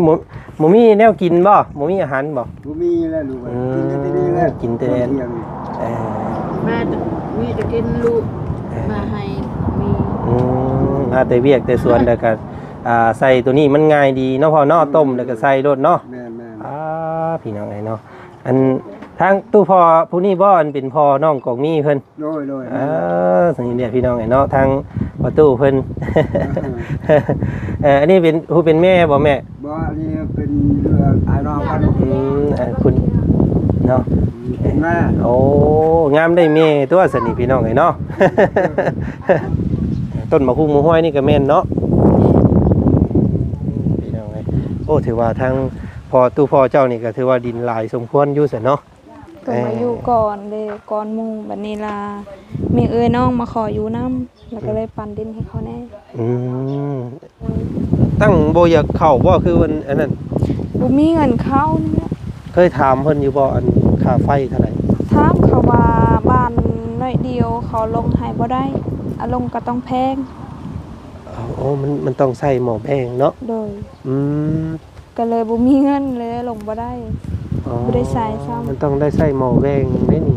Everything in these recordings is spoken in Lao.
ບໍ່ ບໍ່ມີແນວກິນບໍ່? ບໍ່ມີອາຫານບໍ່? ບໍ່ມີແລ້ວລູກເອີຍ ອືມ ກິນແຕ່ນີ້ແຫຼະ ກິນແຕ່ ຕອນທ່ຽງນີ້ ເອີ ແມ່ມີແຕ່ກິນລູກ ເອີ ມາໃຫ້ມີ ອືມ ມາແຕ່ວຽກແຕ່ສວນ ແລ້ວກໍ ອ່າ ໃສ່ໂຕນີ້ມັນງ່າຍດີເນາະພໍ່ເນາະ ອືມ ຕົ້ມແລ້ວກໍໃສ່ໂລດເນາະ ແມ່ນໆ ອ່າ ພີ່ນ້ອງເອີຍເນາະ ອັນທາງຕູ້ພໍ່ຜູ້ນີ້ບໍ່ ອັນເປັນພໍ່ນ້ອງກອງມີເພິ່ນ? ໂດຍໆ ເອີ ແມ່ນ ສະໜິດເດຍພີ່ນ້ອງເອີຍເນາະ ທາງພໍ່ຕູ້ເພິ່ນ ເອີ ເອີ ອັນນີ້ເປັນຜູ້ເປັນແມ່ບໍ່ແມ່? ບໍ່ ອັນນີ້ເປັນອ້າຍນ້ອງກັນ ອືມ ເອີ ຄຸນເນາະ ເປັນແມ່ ໂອ້ ງາມໄດ້ແມ່ຕົວະ ສະໜິດພີ່ນ້ອງເອີຍເນາະ ຕົ້ນໝາກຮຸ່ງໝາກຮວຍນີ້ກໍແມ່ນເນາະ ພີ່ນ້ອງເອີຍ ໂອ້ ຖືວ່າທາງພໍ່ຕູ້ພໍ່ເຈົ້ານີ້ກໍຖືວ່າດິນຫຼາຍສົມຄວນຢູ່ຊັ້ນເນາະ. ກໍມາຢູ່ກ່ອນເດ້ ກ່ອນໝູ່ ບັດນີ້ລະມີເອື້ອຍນ້ອງມາຂໍຢູ່ນຳ ແລ້ວກໍເລີຍປັນດິນໃຫ້ເຂົາແດ່ ອືມ ຕັ້ງບໍ່ຢາກເຂົ້າບໍ່ ຄືອັນ ອັນນັ້ນ ບໍ່ມີເງິນເຂົ້ານີ້ແຫຼະ ເຄີຍຖາມເພິ່ນຢູ່ບໍ່ ອັນຄ່າໄຟເທົ່າໃດ? ຖາມເຂົາວ່າບ້ານໜ້ອຍດຽວ ເຂົາລົງໃຫ້ບໍ່ໄດ້ ອາລົງກໍຕ້ອງແພງ ໂອ້ ມັນ ມັນຕ້ອງໃຊ້ໝໍ້ແບງເນາະ ໂດຍ ອືມ ກໍເລີຍບໍ່ມີເງິນ ເລີຍລົງບໍ່ໄດ້ ອໍ ບໍ່ໄດ້ໃຊ້ຊ້ຳ ມັນຕ້ອງໄດ້ໃຊ້ໝໍ້ແບງເດ້ນີ້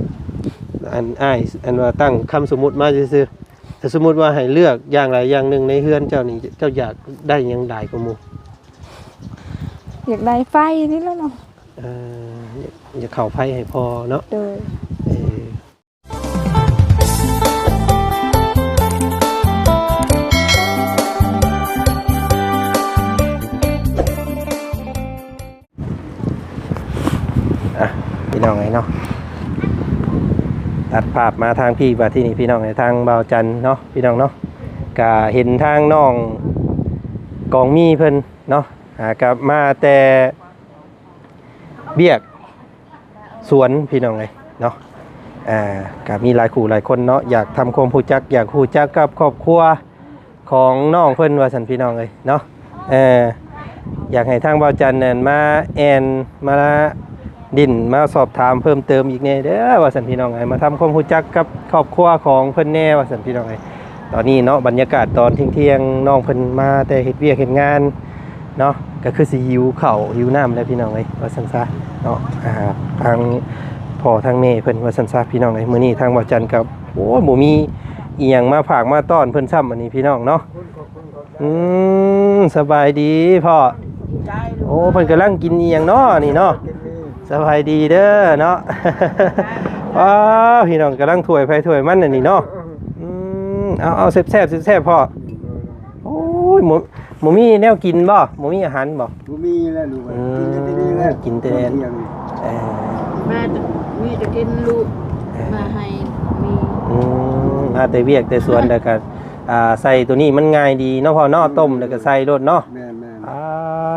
ອັນອ້າຍ ອັນວ່າຕັ້ງຄຳສົມມຸດມາຊື່ໆ ຖ້າສົມມຸດວ່າໃຫ້ເລືອກຢ່າງໃດຢ່າງໜຶ່ງໃນເຮືອນເຈົ້ານີ້ ເຈົ້າຢາກໄດ້ຫຍັງຫຼາຍກວ່າໝູ່? ຢາກໄດ້ໄຟນີ້ແຫຼະເນາະ ເອີ ຢາກ ຢາກເຂົ້າໄຟໃຫ້ພໍ່ເນາະ ໂດຍ ເອີ. ອ່ະ ພີ່ນ້ອງເອີຍເນາະ ຕັດພາບມາທາງພີ້ ບາດທີນີ້ພີ່ນ້ອງເອີຍ ທາງບ່າວຈັນເນາະ ພີ່ນ້ອງເນາະ ກະເຫັນທາງນ້ອງກອງມີເພິ່ນເນາະ ຫາກັບມາແຕ່ ວຽກສວນພີ່ນ້ອງເອີຍເນາະ ອ່າ ກໍມີຫຼາຍຄູ່ຫຼາຍຄົນເນາະ ຢາກທຳຄວາມຮູ້ຈັກ ຢາກຮູ້ຈັກກັບຄອບຄົວຂອງນ້ອງເພິ່ນວ່າຊັ້ນພີ່ນ້ອງເອີຍເນາະ ເອີ ຢາກໃຫ້ທາງບ່າວຈັນນັ້ນມາແອ່ນ ມາດິ້ນ ມາສອບຖາມເພີ່ມເຕີມອີກແດ່ເດີວ່າຊັ້ນພີ່ນ້ອງເອີຍ ມາທຳຄວາມຮູ້ຈັກກັບຄອບຄົວຂອງເພິ່ນແດ່ວ່າຊັ້ນພີ່ນ້ອງເອີຍ ຕອນນີ້ເນາະ ບັນຍາກາດຕອນທ່ຽງໆ ນ້ອງເພິ່ນມາແຕ່ເຮັດວຽກເຮັດງານ ເນາະ ກໍຄືຊິຫິວເຂົ້າຫິວນ້ຳແຫຼະພີ່ນ້ອງເອີຍ ວ່າຊັ້ນຊະເນາະ ອ່າ ທາງພໍ່ທາງແມ່ເພິ່ນວ່າຊັ້ນຊະພີ່ນ້ອງເອີຍ ມື້ນີ້ທາງບ່າວຈັນກໍ ໂອ້ຍ ບໍ່ມີອີ່ຫຍັງມາຝາກມາຕ້ອນເພິ່ນຊ້ຳ ອັນນີ້ພີ່ນ້ອງເນາະ ອືມ ສະບາຍດີພໍ່ ໂອ້ ເພິ່ນກຳລັງກິນອີ່ຫຍັງເນາະນີ້ເນາະ ສະບາຍດີເດີເນາະ ອ້າ ພີ່ນ້ອງກຳລັງຖ້ວຍໃຜຖ້ວຍມັນອັນນີ້ເນາະ ອືມ ເອົາ ເອົາແຊບໆ ແຊບໆ ພໍ່ ໂອ້ຍ ບໍ່ ບໍ່ມີແນວກິນບໍ່? ບໍ່ມີອາຫານບໍ່? ບໍ່ມີແລ້ວລູກເອີຍ ອືມ ກິນແຕ່ນີ້ແຫຼະ ກິນແຕ່ ຕອນທ່ຽງນີ້ ເອີ ແມ່ມີແຕ່ກິນລູກ ເອີ ມາໃຫ້ມີ ອືມ ມາແຕ່ວຽກແຕ່ສວນ ແລ້ວກໍ ອ່າ ໃສ່ໂຕນີ້ມັນງ່າຍດີເນາະພໍ່ເນາະ ອືມ ຕົ້ມແລ້ວກໍໃສ່ໂລດເນາະ ແມ່ນໆ ອ່າ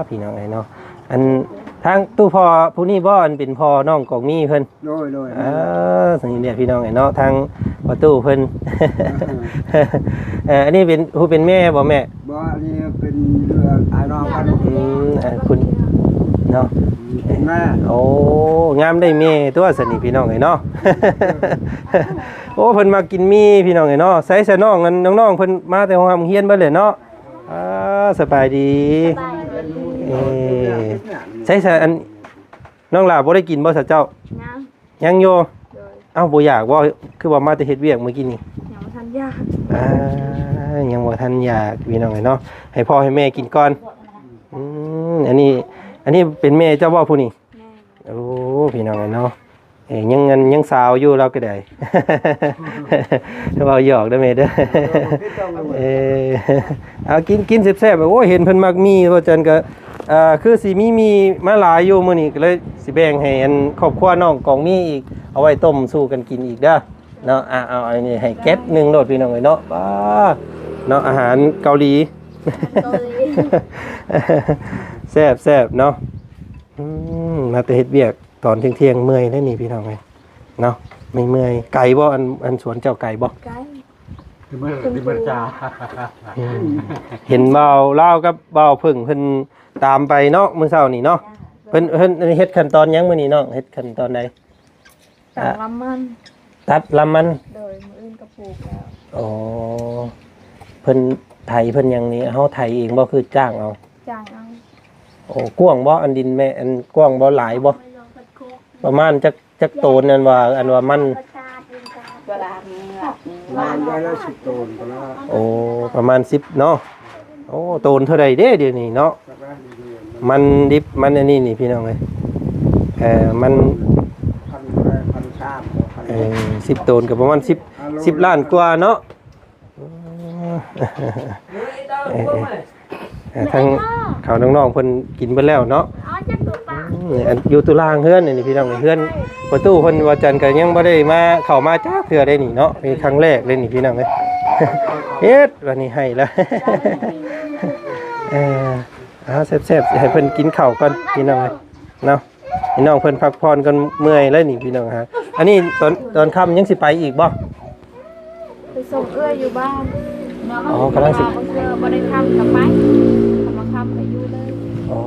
ພີ່ນ້ອງເອີຍເນາະ ອັນທາງຕູ້ພໍ່ຜູ້ນີ້ບໍ່ ອັນເປັນພໍ່ນ້ອງກອງມີເພິ່ນ? ໂດຍໂດຍ ເອີ ສະໜິດເດຍພີ່ນ້ອງເອີຍເນາະ ທາງພໍ່ຕູ້ເພິ່ນ ເອີ ເອີ ອັນນີ້ເປັນຜູ້ເປັນແມ່ບໍ່ແມ່? ບໍ່ ອັນນີ້ເປັນອ້າຍນ້ອງກັນ ອືມ ເອີ ຄຸນເນາະ ເປັນແມ່ ໂອ້ ງາມໄດ້ແມ່ຕົວະ ສະໜິດພີ່ນ້ອງເອີຍເນາະ ໂອ້ ເພິ່ນມັກກິນໝີ່ພີ່ນ້ອງເອີຍເນາະ ໃສຊະນ້ອງ ອັນນ້ອງໆ ເພິ່ນມາແຕ່ໂຮງຮຽນເບິດແຫຼະເນາະ ອ່າ ສະບາຍດີ ສະບາຍດີ ເອີ ໃສຊະ ອັນ ນ້ອງຫຼ້າບໍ່ໄດ້ກິນບໍ່ຊະເຈົ້າ? ຍັງ ຍັງຢູ່ ໂດຍ ເອົ້າ ບໍ່ຢາກບໍ່? ຄືວ່າມາແຕ່ເຮັດວຽກມື້ກີ້ນີ້ ຍັງບໍ່ທັນຢາກ ອ່າ ຍັງບໍ່ທັນຢາກ ພີ່ນ້ອງເອີຍເນາະ ໃຫ້ພໍ່ໃຫ້ແມ່ກິນກ່ອນ ອືມ ອັນນີ້ ອັນນີ້ເປັນແມ່ເຈົ້າບໍ່ຜູ້ນີ້? ແມ່ນ ໂອ້ ພີ່ນ້ອງເອີຍເນາະ ເອີ ຍັງ ຍັງສາວຢູ່ລາວກໍໄດ້ ເວົ້າຫຍອກເດີແມ່ເດີ ເອີ ເອົາ ກິນ ກິນແຊບໆ ໂອ້ຍ ເຫັນເພິ່ນມັກໝີ່ ວ່າຈັ່ງກໍ ອ່າ ຄືຊິມີໝີ່ມາຫຼາຍຢູ່ມື້ນີ້ ກໍເລີຍຊິແບ່ງໃຫ້ອັນຄອບຄົວນ້ອງກອງມີອີກ ເອົາໄວ້ຕົ້ມສູ່ກັນກິນອີກເດີເນາະ ອ່າ ເອົາ ເອົາອັນນີ້ໃຫ້ແກັດໜຶ່ງໂລດພີ່ນ້ອງເອີຍເນາະ ປ້າ ເນາະ ອາຫານເກົາຫຼີ ເກົາຫຼີ ແຊບໆ ເນາະ ອືມ ມາແຕ່ເຮັດວຽກຕອນທ່ຽງໆ ເມື່ອຍເດ້ນີ້ພີ່ນ້ອງເອີຍເນາະ ເມື່ອຍໆ ໄກບໍ່ ອັນ ອັນສວນເຈົ້າໄກບໍ່? ໄກ ທີ່ເມືອງ ທີ່ເມືອງຈາ ອືມ ເຫັນບ່າວລາວກັບບ່າວເຜິ້ງເພິ່ນຕາມໄປເນາະ ມື້ເຊົ້ານີ້ເນາະ ເພິ່ນ ເພິ່ນເຮັດຂັ້ນຕອນຫຍັງມື້ນີ້ນ້ອງ ເຮັດຂັ້ນຕອນໃດ? ຕັດລຳມັນ ຕັດລຳມັນ ໂດຍ ມື້ອື່ນກໍປູກແລ້ວ ອໍ ເພິ່ນໄຖເພິ່ນຫຍັງນີ້ ເຮົາໄຖເອງບໍ່ ຄືຈ້າງເອົາ? ຈ້າງເອົາ ໂອ້ ກວ້າງບໍ່? ອັນດິນແມ່ ອັນກວ້າງບໍ່? ຫຼາຍບໍ່? ປະມານຈັກ ຈັກໂຕນ? ອັນວ່າ ອັນວ່າມັນ ປະມານໄດ້ແລ້ວສິບໂຕນພຸ້ນລະ. ໂອ້ ປະມານສິບເນາະ. ໂອ້ ໂຕນເທົ່າໃດເດ້ດຽວນີ້ເນາະ? ມັນດິບ ມັນອັນນີ້ນີ້ພີ່ນ້ອງເອີຍ ເອີ ມັນ ພັນເທົ່າໃດ ພັນສາມບໍ່ ພັນ ເອີ ສິບໂຕນກໍປະມານສິບ ສິບລ້ານກວ່າເນາະ. ເອີ ເອີ ທາງເຂົານ້ອງໆເພິ່ນກິນເບິດແລ້ວເນາະ. ອືມ ອັນຢູ່ຕຸລາງເຮືອນນີ້ພີ່ນ້ອງ ເຮືອນພໍ່ຕູ້ເພິ່ນ ວ່າຈັນກໍຍັງບໍ່ໄດ້ມາ ເຂົ້າມາຈັກເທື່ອເດ້ນີ້ເນາະ ເປັນຄັ້ງແລກເດ້ນີ້ພີ່ນ້ອງເອີຍ. ເຮັດ ບັດນີ້ໃຫ້ແລ້ວ ເອີ ເອົາແຊບໆ ໃຫ້ເພິ່ນກິນເຂົ້າກ່ອນພີ່ນ້ອງເອີຍເນາະ. ໃຫ້ນ້ອງເພິ່ນພັກຜ່ອນກ່ອນ ເມື່ອຍແລ້ວນີ້ພີ່ນ້ອງຮະ. ອັນນີ້ຕອນ ຕອນຄ່ຳຍັງຊິໄປອີກບໍ່? ໄປສົ່ງເອື້ອຍຢູ່ບ້ານ. ອໍ ກຳລັງຊິ ບາງເທື່ອບໍ່ໄດ້ຄ່ຳກໍໄປ ຄ່ຳກໍຢູ່ເລີຍ. ອໍ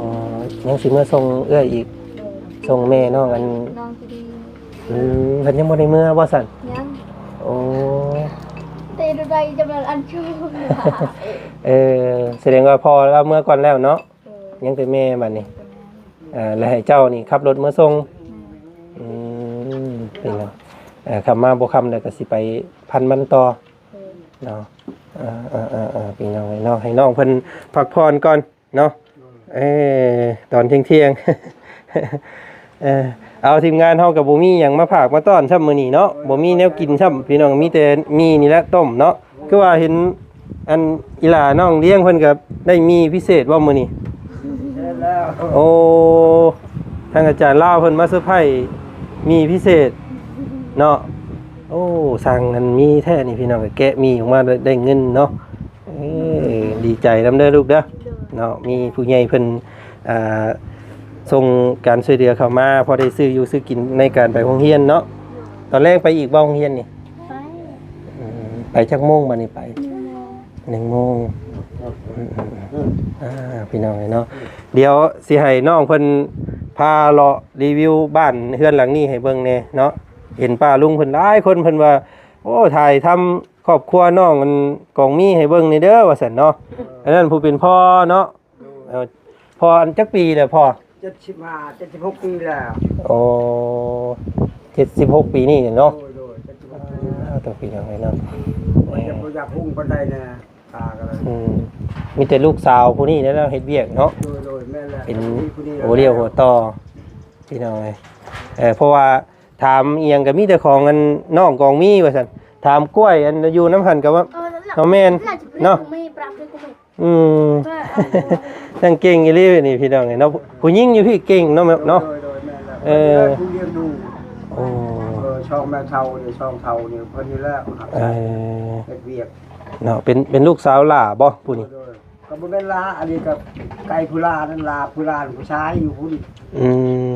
ຍັງຊິເມືອສົ່ງເອື້ອຍອີກ. ໂດຍ ສົ່ງແມ່ນ້ອງອັນ ນ້ອງທີ່ດີ. ອືມ ເພິ່ນຍັງບໍ່ໄດ້ເມືອບໍ່ຊັ້ນ? ຍັງ. ໂອ້ ແຕ່ໃດຈຳນວນອັນຊູ. ເອີ ສະແດງວ່າພໍ່ລາວເມືອກ່ອນແລ້ວເນາະ. ເອີ ຍັງແຕ່ແມ່ບັດນີ້ ເອີ ແລ້ວໃຫ້ເຈົ້ານີ້ຂັບລົດມາສົ່ງ. ແມ່ນ. ອືມ ພີ່ນ້ອງ ເອີ ຄ່ຳມາບໍ່ຄ່ຳແລ້ວກໍຊິໄປພັນມັນຕໍ່. ເອີ ເນາະ ເອີໆໆ ພີ່ນ້ອງເອີຍເນາະ ໃຫ້ນ້ອງເພິ່ນພັກຜ່ອນກ່ອນເນາະ. ເອີ ຕອນທ່ຽງໆ ເອີ ເອົາ ທີມງານເຮົາກໍບໍ່ມີຫຍັງມາຝາກມາຕ້ອນຊ້ຳມື້ນີ້ເນາະ ບໍ່ມີແນວກິນຊ້ຳພີ່ນ້ອງ ມີແຕ່ໝີ່ນີ້ແຫຼະຕົ້ມເນາະ. ຄືວ່າເຫັນອັນອີຫຼ້ານ້ອງລ້ຽງເພິ່ນກໍໄດ້ໝີ່ພິເສດບໍ່ມື້ນີ້? ແມ່ນແລ້ວ. ໂອ້ ທາງອາຈານລາວເພິ່ນມາເຊີໄພຣສ໌ໝີ່ພິເສດເນາະ. ໂອ້ ສ້າງອັນມີແທ້ນີ້ພີ່ນ້ອງ ແກະໝີ່ອອກມາໄດ້ ໄດ້ເງິນເນາະ. ເອີ ດີໃຈນຳເດີລູກເດີເນາະ ມີຜູ້ໃຫຍ່ເພິ່ນ ອ່າ ສົ່ງການຊ່ວຍເຫຼືອເຂົ້າມາ ພໍໄດ້ຊື້ຢູ່ຊື້ກິນໃນການໄປໂຮງຮຽນເນາະ. ຕອນແລງໄປອີກບໍ່ໂຮງຮຽນນີ້? ໄປ. ອືມ ໄປຈັກໂມງບັດນີ້ໄປ? ໜຶ່ງໂມງ. ໜຶ່ງໂມງ. ອືມໆໆ ອ່າ ພີ່ນ້ອງເອີຍເນາະ ດຽວຊິໃຫ້ນ້ອງເພິ່ນພາເລາະຣີວິວບ້ານເຮືອນຫຼັງນີ້ໃຫ້ເບິ່ງແດ່ເນາະ. ເຫັນປ້າລຸງເພິ່ນຫຼາຍຄົນເພິ່ນວ່າ ໂອ້ ຖ່າຍທຳຄອບຄົວນ້ອງອັນກອງມີໃຫ້ເບິ່ງແດ່ເດີວ່າຊັ້ນເນາະ. ອັນນັ້ນຜູ້ເປັນພໍ່ເນາະ. ເອີ ພໍ່ອັນຈັກປີແລ້ວພໍ່? ເຈັດສິບຫ້າ ເຈັດສິບຫົກປີແລ້ວ. ໂອ້ ເຈັດສິບຫົກປີນີ້ເນາະ. ໂດຍໆ ເຈັດສິບຫົກປີ. ອ່າ ຕົວພີ່ນ້ອງເອີຍເນາະ ເອີ ບໍ່ຢາກ ບໍ່ຢາກຮຸ່ງປານໃດນະ ຕາກໍໄດ້. ອືມ ມີແຕ່ລູກສາວຜູ້ນີ້ແຫຼະເຮັດວຽກເນາະ. ໂດຍໆ ແມ່ນແຫຼະ ເປັນຫົວລຽວຫົວຕໍ່ພີ່ນ້ອງເອີຍ. ເອີ ເພາະວ່າຖາມອີ່ຫຍັງກໍມີແຕ່ຂອງອັນນ້ອງກອງມີວ່າຊັ້ນ ຖາມກ້ວຍອັນຢູ່ນຳຫັ້ນກໍວ່າ ເອີ ເນາະ ແມ່ນເນາະ. ອືມ ເອີ ຊ່າງເກັ່ງອີ່ຫຼີນີ້ພີ່ນ້ອງເອີຍເນາະ ຜູ້ຍິງຢູ່ພີ້ເກັ່ງເນາະ ແມ່ນເນາະ. ໂດຍໆ ແມ່ນແລ້ວ ເອີ ຜູ້ລ້ຽງດູ. ໂອ້ ເອີ ຊ່ອງແມ່ເຖົ້ານີ້ ຊ່ອງເຖົ້ານີ້ເພິ່ນນີ້ແຫຼະ ເອີ ເຮັດວຽກເນາະ. ເປັນ ເປັນລູກສາວຫຼ້າບໍ່ຜູ້ນີ້? ໂດຍໆ ກໍບໍ່ແມ່ນຫຼ້າ ອັນນີ້ກໍໃກ້ຜູ້ຫຼ້ານັ້ນ ຫຼ້າຜູ້ຫຼ້າຜູ້ຊາຍຢູ່ພຸ້ນ. ອື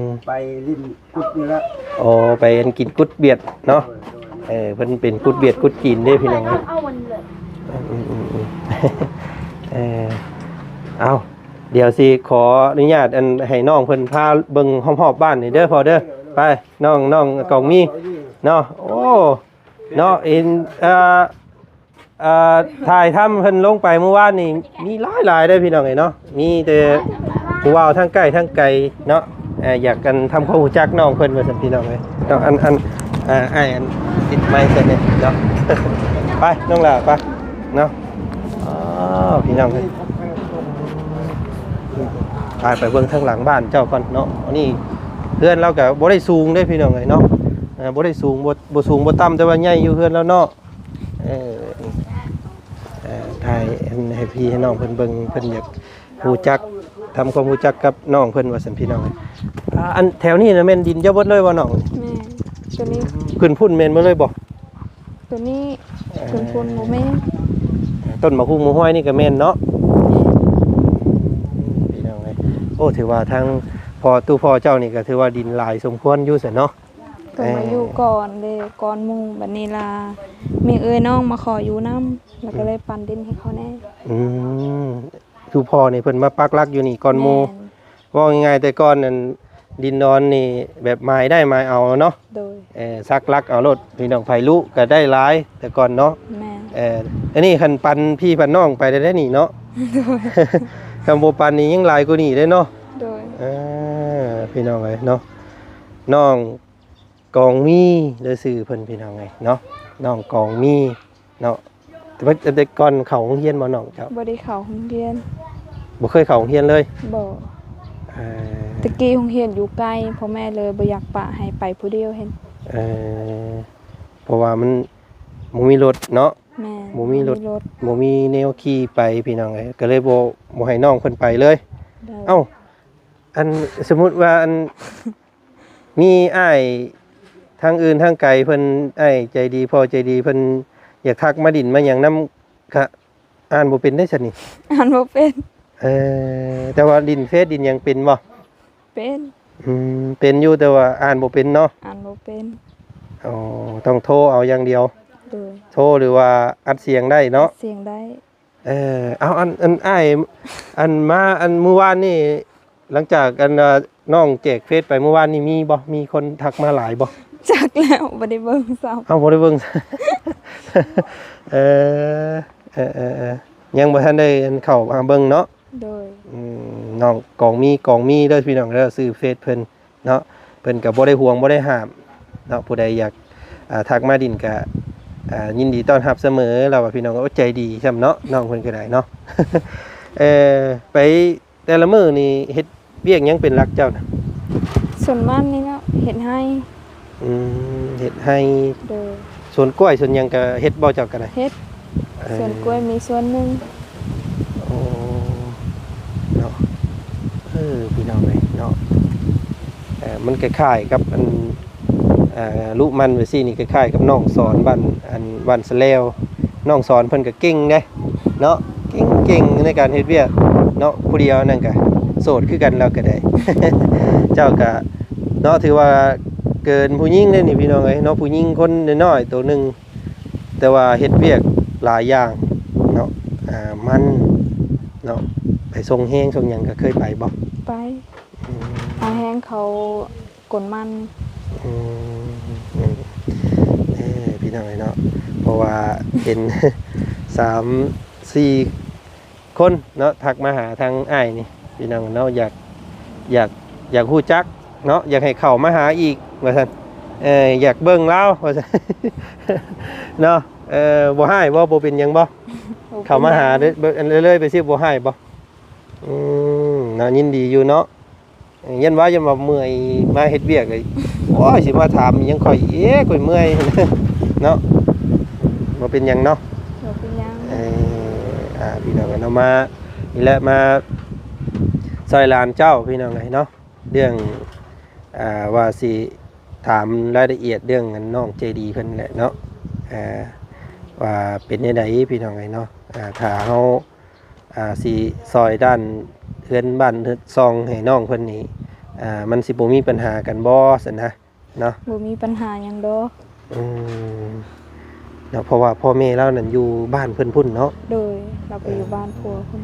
ມ ໄປຫຼິ້ນ ກຸດນີ້ແຫຼະ. ໂອ້ ໄປອັນກິນກຸດຫວຽດເນາະ. ໂດຍໆ ເອີ ເພິ່ນເປັນກຸດຫວຽດກຸດຈີນເດ້ພີ່ນ້ອງ. ເອີ ເອົາ ດຽວຊິຂໍອະນຸຍາດອັນໃຫ້ນ້ອງເພິ່ນພາເບິ່ງຮອບໆບ້ານນີ້ເດີພໍ່ເດີ. ໄປ ນ້ອງ ນ້ອງກອງມີເນາະ. ໂອ້ ເນາະ ເຫັນ ເອີ ອ່າ ຖ່າຍທຳເພິ່ນລົງໄປມື້ວານນີ້ ມີຫຼາຍໆເດີພີ່ນ້ອງເອີຍເນາະ. ມີແຕ່ຜູ້ບ່າວທັງໃກ້ທັງໄກເນາະ ເອີ ຢາກກັນທຳຄວາມຮູ້ຈັກນ້ອງເພິ່ນວ່າຊັ້ນພີ່ນ້ອງເອີຍເນາະ. ອັນ ອັນ ອ່າ ອ້າຍອັນຕິດໄມໃສ່ແດ່ເນາະ. ໄປນ້ອງຫຼ້າໄປເນາະ. ອໍ ພີ່ນ້ອງເອີຍ ໄປ ໄປເບິ່ງທາງຫຼັງບ້ານເຈົ້າກ່ອນເນາະ. ອັນນີ້ເຮືອນລາວກໍບໍ່ໄດ້ສູງເດ້ພີ່ນ້ອງເອີຍເນາະ ເອີ ບໍ່ໄດ້ສູງ ບໍ່ ບໍ່ສູງບໍ່ຕ່ຳ ແຕ່ວ່າໃຫຍ່ຢູ່ເຮືອນລາວເນາະ. ເອີ ເອີ ຖ່າຍໃຫ້ພີ່ໃຫ້ນ້ອງເພິ່ນເບິ່ງ ເພິ່ນຢາກຮູ້ຈັກ ທຳຄວາມຮູ້ຈັກກັບນ້ອງເພິ່ນວ່າຊັ້ນພີ່ນ້ອງ. ອ່າ ອັນແຖວນີ້ນະແມ່ນດິນເຈົ້າເບິດເລີຍບໍ່ນ້ອງ? ແມ່ນ ຕົວນີ້ ຂຶ້ນພຸ້ນແມ່ນເບິດເລີຍບໍ່? ຕົວນີ້ ເອີ ຂຶ້ນພຸ້ນບໍ່ແມ່ນ. ຕົ້ນໝາກຮຸ່ງໝາກຮວາຍນີ້ກໍແມ່ນເນາະ. ພີ່ນ້ອງເອີຍ ໂອ້ ຖືວ່າທາງພໍ່ ຕູ້ພໍ່ເຈົ້ານີ້ກໍຖືວ່າດິນຫຼາຍສົມຄວນຢູ່ຊັ້ນເນາະ. ກໍມາຢູ່ກ່ອນເດ້ ກ່ອນໝູ່ ບັດນີ້ລະມີເອື້ອຍນ້ອງມາຂໍຢູ່ນຳ ລະກໍເລີຍປັນດິນໃຫ້ເຂົາແດ່. ອືມ ຄືພໍ່ນີ້ເພິ່ນມາປັກຫຼັກຢູ່ນີ້ກ່ອນໝູ່. ແມ່ນ ເວົ້າງ່າຍໆ ແຕ່ກ່ອນນັ້ນດິນດອນນີ້ແບບໝາຍໄດ້ໝາຍເອົາເນາະ. ໂດຍ ເອີ ສັກຫຼັກເອົາໂລດ ພີ່ນ້ອງ ໃຜລຸກໍໄດ້ຫຼາຍແຕ່ກ່ອນເນາະ. ແມ່ນ ເອີ ອັນນີ້ຄັນປັນພີ່ປັນນ້ອງໄປໄດ້ນີ້ເນາະ. ໂດຍ ຄັນບໍ່ປັນນີ້ຍັງຫຼາຍກວ່ານີ້ເດ້ເນາະ. ໂດ ພີ່ນ້ອງເອີຍເນາະ ນ້ອງກອງມີ ເດີຊື່ເພິ່ນພີ່ນ້ອງເອີຍເນາະ ນ້ອງກອງມີເນາະ. ແຕ່ວ່າແຕ່ກ່ອນເຂົ້າໂຮງຮຽນບໍ່ນ້ອງເຈົ້າ? ບໍ່ໄດ້ເຂົ້າໂຮງຮຽນ. ບໍ່ເຄີຍເຂົ້າໂຮງຮຽນເລີຍ? ບໍ່. ເອີ ແຕ່ກີ້ໂຮງຮຽນຢູ່ໄກ ພໍ່ແມ່ເລີຍບໍ່ຢາກປະໃຫ້ໄປຜູ້ດຽວຫັ້ນ. ເອີ ເພາະວ່າມັນບໍ່ມີລົດເນາະ. ແມ່ນ ບໍ່ມີລົດ ບໍ່ມີລົດ ບໍ່ມີແນວຂີ່ໄປພີ່ນ້ອງເອີຍ ກໍເລີຍບໍ່ ບໍ່ໃຫ້ນ້ອງເພິ່ນໄປເລີຍ. ໂດຍ. ເອົ້າ ອັນ ສົມມຸດວ່າ ອັນ ມີອ້າຍທາງອື່ນທາງໄກເພິ່ນ ອ້າຍໃຈດີ ພໍ່ໃຈດີເພິ່ນຢາກທັກມາດິນມາຫຍັງນຳ ກະອ່ານບໍ່ເປັນເດ້ຊັ້ນນີ້? ອ່ານບໍ່ເປັນ. ເອີ ແຕ່ວ່າຫຼິ້ນເຟສຫຼິ້ນຫຍັງເປັນບໍ່? ເປັນ. ອືມ ເປັນຢູ່ ແຕ່ວ່າອ່ານບໍ່ເປັນເນາະ? ອ່ານບໍ່ເປັນ. ອໍ ຕ້ອງໂທເອົາຢ່າງດຽວ. ໂດຍ. ໂທ ຫຼືວ່າອັດສຽງໄດ້ເນາະ? ອັດສຽງໄດ້. ເອີ ເອົາ ອັນ ອັນ ອ້າຍ ອັນ ມາ ອັນ ມື້ວານນີ້ ຫຼັງຈາກ ອັນ ນ້ອງແຈກເຟສໄປມື້ວານນີ້ ມີບໍ່? ມີຄົນທັກມາຫຼາຍບໍ່? ຈັກແລ້ວ ບໍ່ໄດ້ເບິ່ງຊ້ຳ. ເອົ້າ ບໍ່ໄດ້ເບິ່ງ. ເອີ ເອີ ເອີ ເອີ ຍັງບໍ່ທັນໄດ້ ອັນ ເຂົ້າມາເບິ່ງເນາະ. ໂດຍ. ອືມ ນ້ອງກອງມີ ກອງມີເດີພີ່ນ້ອງເດີ ຊື່ເຟສເພິ່ນເນາະ. ເພິ່ນກໍບໍ່ໄດ້ຫວງ ບໍ່ໄດ້ຫ້າມເນາະ ຜູ້ໃດຢາກ ອ່າ ທັກມາດິນກໍ ອ່າ ຍິນດີຕ້ອນຮັບສະເໝີ ລາວວ່າພີ່ນ້ອງ. ໂອ້ ໃຈດີຊ້ຳເນາະ ນ້ອງເພິ່ນກໍໄດ້ເນາະ. ເອີ ໄປແຕ່ລະມື້ນີ້ເຮັດວຽກຫຍັງເປັນຫຼັກເຈົ້ານະ? ສວນມັນນີ້ເນາະ ເຮັດໄຮ່. ອືມ ເຮັດໄຮ່. ໂດຍ. ສວນກ້ວຍສວນຫຍັງກໍເຮັດບໍ່ເຈົ້າກໍໄດ້? ເຮັດ. ເອີ ສວນກ້ວຍມີສວນໜຶ່ງ. ໂອ້ ເນາະ ເອີ ພີ່ນ້ອງເອີຍເນາະ ເອີ ມັນຄ້າຍໆກັບອັນ ເອີ ລູກມັນໄປຊີ້ນີ້ ຄ້າຍໆກັບນ້ອງສອນບ້ານ ອັນ ບ້ານສະແລວ. ນ້ອງສອນເພິ່ນກໍເກັ່ງເດ້ເນາະ ເກັ່ງໆໃນການເຮັດວຽກເນາະ. ຜູ້ດຽວນັ້ນກໍໂສດຄືກັນ ລາວກໍໄດ້. ເຈົ້າກໍເນາະ ຖືວ່າເກີນຜູ້ຍິງເດ້ນີ້ ພີ່ນ້ອງເອີຍເນາະ. ຜູ້ຍິງຄົນນ້ອຍໆໂຕໜຶ່ງ ແຕ່ວ່າເຮັດວຽກຫຼາຍຢ່າງເນາະ. ອ່າ ມັນເນາະ ໄປສົ່ງແຮງສົ່ງຫຍັງກໍເຄີຍໄປບໍ່? ໄປ. ອືມ ເອົາແຮງເຂົາກົນມັນ. ອືມ ເອີ ພີ່ນ້ອງເອີຍເນາະ ເພາະວ່າເຫັນ ສາມ ສີ່ ຄົນເນາະ ທັກມາຫາທາງອ້າຍນີ້ ພີ່ນ້ອງເນາະ ຢາກ ຢາກ ຢາກຮູ້ຈັກເນາະ ຢາກໃຫ້ເຂົ້າມາຫາອີກວ່າຊັ້ນ. ເອີ ຢາກເບິ່ງລາວວ່າຊັ້ນເນາະ. ເອີ ບໍ່ຮ້າຍບໍ່? ບໍ່ເປັນຫຍັງບໍ່? ບໍ່ເປັນຫຍັງ. ເຂົ້າມາຫາເລີຍ ເລີຍໄປຊິ ບໍ່ຮ້າຍບໍ່? ອືມ ເນາະ ຍິນດີຢູ່ເນາະ. ເອີ ຢ້ານວ່າ ຢ້ານວ່າເມື່ອຍມາເຮັດວຽກ ໂອ້ຍ ຊິມາຖາມຫຍັງຂ້ອຍອີກ ຂ້ອຍເມື່ອຍເນາະ. ບໍ່ເປັນຫຍັງເນາະ ບໍ່ເປັນຫຍັງ. ເອີ ອ່າ ພີ່ນ້ອງເນາະ ມານີ້ແຫຼະ ມາຊ່ອຍຫຼານເຈົ້າ ພີ່ນ້ອງເອີຍເນາະ ເລື່ອງ ອ່າ ວ່າຊິຖາມລາຍລະອຽດເລື່ອງອັນນ້ອງໃຈດີເພິ່ນແຫຼະເນາະ ອ່າ ວ່າເປັນແນວໃດ ພີ່ນ້ອງເອີຍເນາະ. ອ່າ ຖ້າເຮົາ ອ່າ ຊິຊ່ອຍດ້ານເຮືອນບ້ານເຮືອນຊ່ອງໃຫ້ນ້ອງເພິ່ນນີ້ ອ່າ ມັນຊິບໍ່ມີບັນຫາກັນບໍ່ຊັ້ນນະເນາະ? ບໍ່ມີບັນຫາຫຍັງດອກ. ອືມ ເນາະ ເພາະວ່າພໍ່ແມ່ລາວນັ້ນຢູ່ບ້ານເພິ່ນພຸ້ນເນາະ. ໂດຍ ລາວໄປຢູ່ ເອີ ບ້ານຜົວພຸ້ນ.